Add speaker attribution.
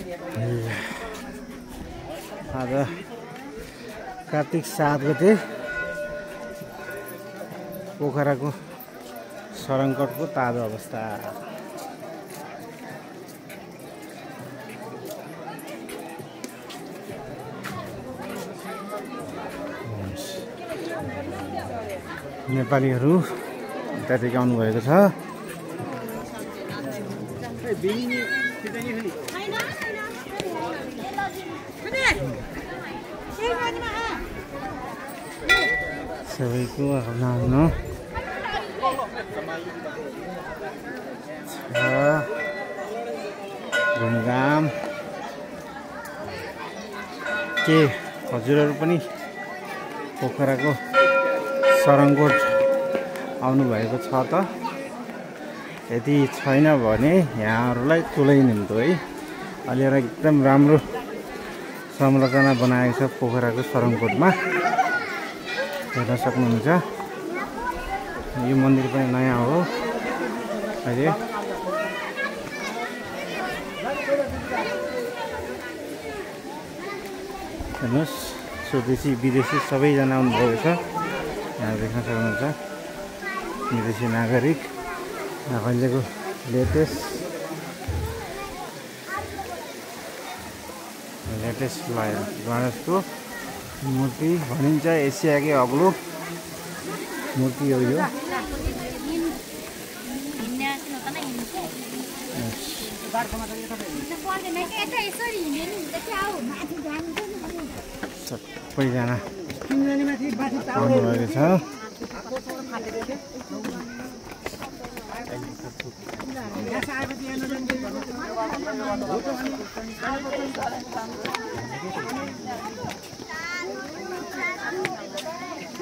Speaker 1: आज कार्तिक 7 गते पोखराको सरङ्कटको ताजा अवस्था। नेपालीहरू यतादेखि आउनुभएको छ। सबैको आफ्नो घुमघाम के हजुरहरू पनि पोखराको सरङ्कट आउनुभएको छ त? यदि छैन भने यहाँहरूलाई तुलै निम्तो है, अलि एकदम राम्रो संरचना बनाएको छ पोखराको सरङ्कटमा, हेर्न सक्नुहुन्छ। यो मन्दिर पनि नयाँ हो अहिले। हेर्नुहोस्, स्वदेशी विदेशी सबैजना आउनुभएको छ। यहाँ देख्न सक्नुहुन्छ विदेशी नागरिक। अहिलेको लेटेस्ट गणेशको मूर्ति भनिन्छ एसियाकै अग्लो मूर्ति हो यो। सबैजना आउनुभएको छ।